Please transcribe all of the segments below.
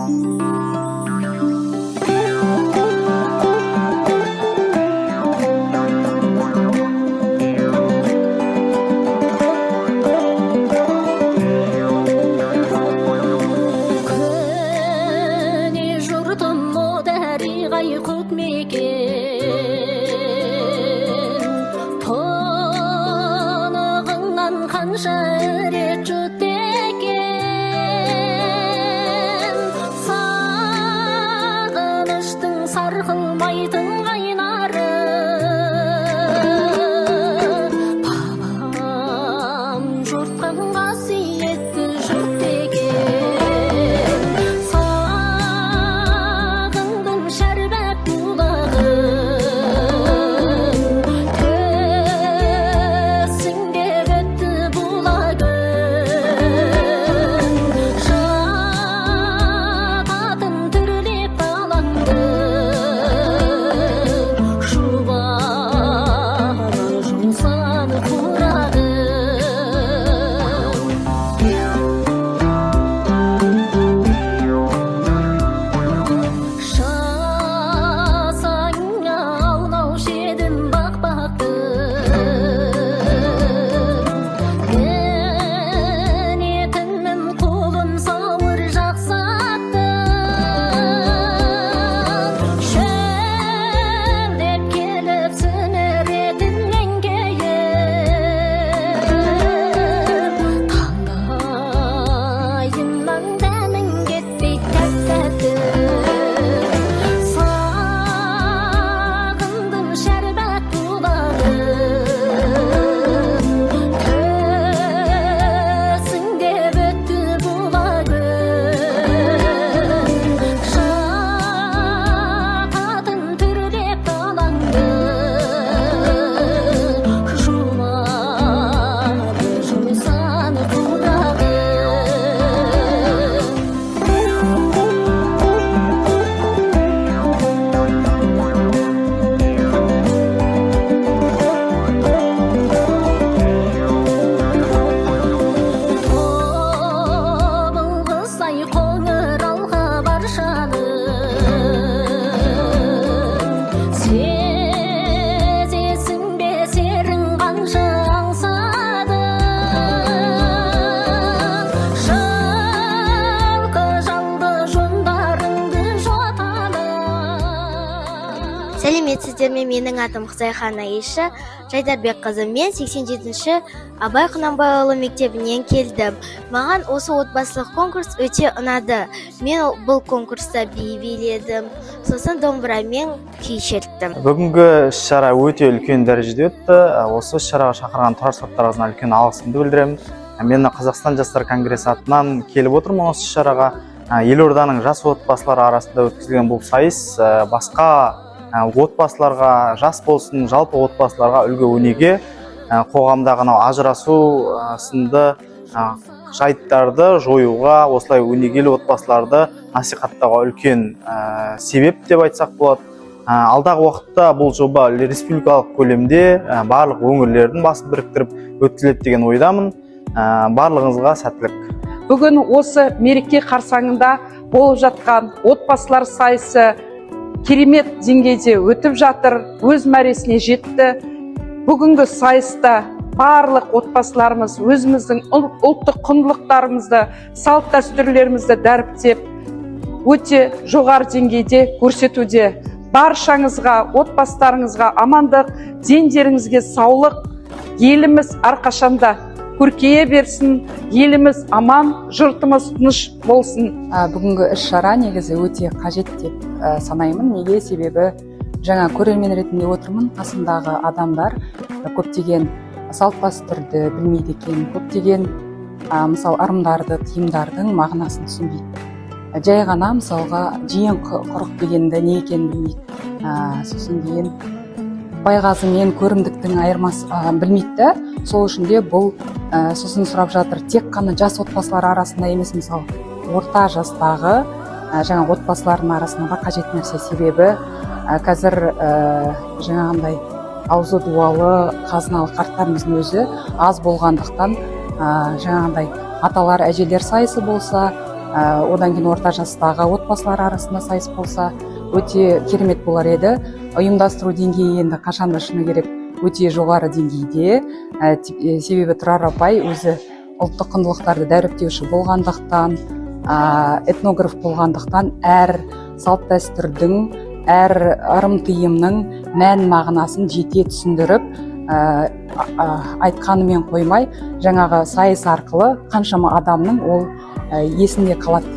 Көне жұртым о дариғай құт мекен, Тұнығыңнан қанша рет жұтты екен. Сағыныштың сарқылмайтын қайнары, Бабам жортқан қасиетті жұрт екен. Сағындым шәрбәт бұлағын, Төсіңде өтті бұлағын. Жататын түрлеп далаңды, Жуалы жусан құрағын. Жасаңа аунаушы едім бақпақты, Мінетінмін қолым сауыр жақсы аттың. Шөлдеп келіп сіміретін еңкейіп, Таңдайымнан дәмің кетпей тәп-тәтті. Сағындым шәрбәт бұлағын, Төсіңде өтті бұлағын. Жататын түрлеп далаңды, Жуалы жусан құрағын. Тобылғысай қоңыр алқа баршаның, Сезесің бе серің қанша аңсадың. Жылқы жалды жондарыңды жоталы. Сәлеметсіздер ме, менің атым Қызайхан Аиша Жайдарбекқызы. Мен 87-ші Абай Құнанбайұлы мектебінен келдім. Маған осы отбасылық конкурс өте ұнады. Мен бұл конкурста би биледім, сосын домбырамен күй шерттім. Бүгінгі іс-шара өте үлкен дәрежеде өтті. Осы іс-шараға шақырған Тұрар Саттарқызына үлкен алғысымды білдіремін. Мен Қазақстан жастар конгресі атынан келіп отырмын осы іс-шараға. Елорданың жас отбасылары арасында өткізілген бұл сайыс басқа отбасыларға, жас болсын, жалпы отбасыларға үлгі өнеге, қоғамдағы анау ажырасу сынды жайттарды жоюға, осылай өнегелі отбасыларды насихаттауға үлкен себеп деп айтсақ болады. Алдағы уақытта бұл жоба республикалық көлемде барлық өңірлердің басын біріктіріп өткізіледі деген ойдамын. Барлығыңызға сәттілік. Бүгін осы мереке қарсаңында болып жатқан отбасылар сайысы керемет деңгейде өтіп жатыр, өз мәресіне жетті. Бүгінгі сайыста барлық отбасыларымыз өзіміздің ұлттық құндылықтарымызды, салт дәстүрлерімізді дәріптеп, өте жоғары деңгейде көрсетуде. Баршаңызға, отбасыларыңызға амандық, дендеріңізге саулық, еліміз әрқашанда көркейе берсін, еліміз аман, жұртымыз тыныш болсын. Бүгінгі іс-шара негізі өте қажет деп санаймын. Неге? Себебі жаңа көрермен ретінде отырмын, қасымдағы адамдар көптеген салт дәстүрді білмейді екен, көптеген мысалы ырымдарды, тыйымдардың мағынасын түсінбейді. Жай ғана мысалға жиен құрық дегенді не екенін білмейді. Сосын кейін байғазы мен көрімдіктің айырмасы білмейді да. Сол үшін де бұл сосын сұрап жатыр, тек қана жас отбасылар арасында емес, мысалы орта жастағы жаңа отбасылардың арасында да қажет нәрсе. Себебі қазір жаңағындай аузы дуалы қазыналы қарттарымыздың өзі аз болғандықтан, жаңағындай аталар, әжелер сайысы болса, Одан кейін орта жастағы отбасылар арасында сайыс болса, өте керемет болар еді. Ұйымдастыру деңгейі енді қашанда, шыны керек, өте жоғары деңгейде. Себебі Тұрар апай өзі ұлттық құндылықтарды дәріптеуші болғандықтан, этнограф болғандықтан, әр салт дәстүрдің, әр ырым тыйымның мән мағынасын жете түсіндіріп айтқанымен қоймай, жаңағы сайыс арқылы қаншама адамның ол есінде қалады.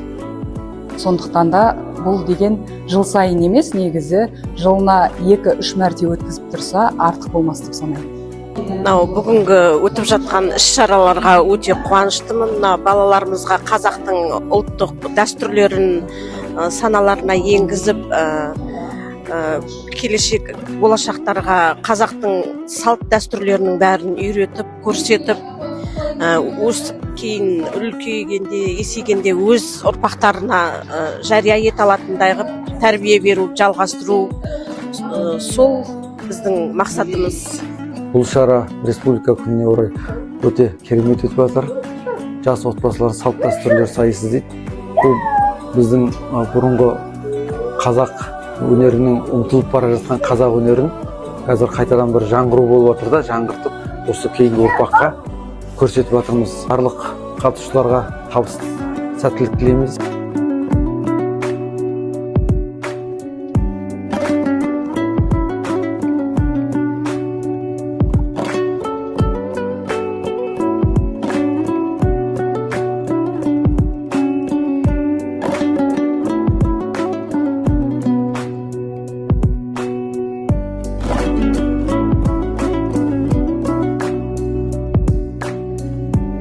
Сондықтан да бұл деген жыл сайын емес, негізі жылына 2-3 мәрте өткізіп тұрса, артық болмас деп санаймын. Мынау бүгінгі өтіп жатқан іс шараларға өте қуаныштымын. Мына балаларымызға қазақтың ұлттық дәстүрлерін саналарына енгізіп, келешек болашақтарға қазақтың салт дәстүрлерінің бәрін үйретіп, көрсетіп, өсіп, кейін үлкейгенде, есейгенде өз ұрпақтарына жария ете алатындай қылып тәрбие беру, жалғастыру, сол біздің мақсатымыз. Бұл шара Республика күніне орай өте керемет өтіп жатыр. Жас отбасылар салт дәстүрлер сайысы дейді. Бұл біздің бұрынғы қазақ өнерінің, ұмытылып бара жатқан қазақ өнерін қазір қайтадан бір жаңғыру болып жатыр да, жаңғыртып, осы кейінгі ұрпаққа көрсетіп жатырмыз. Барлық қатысушыларға табыс, сәттілік тілейміз.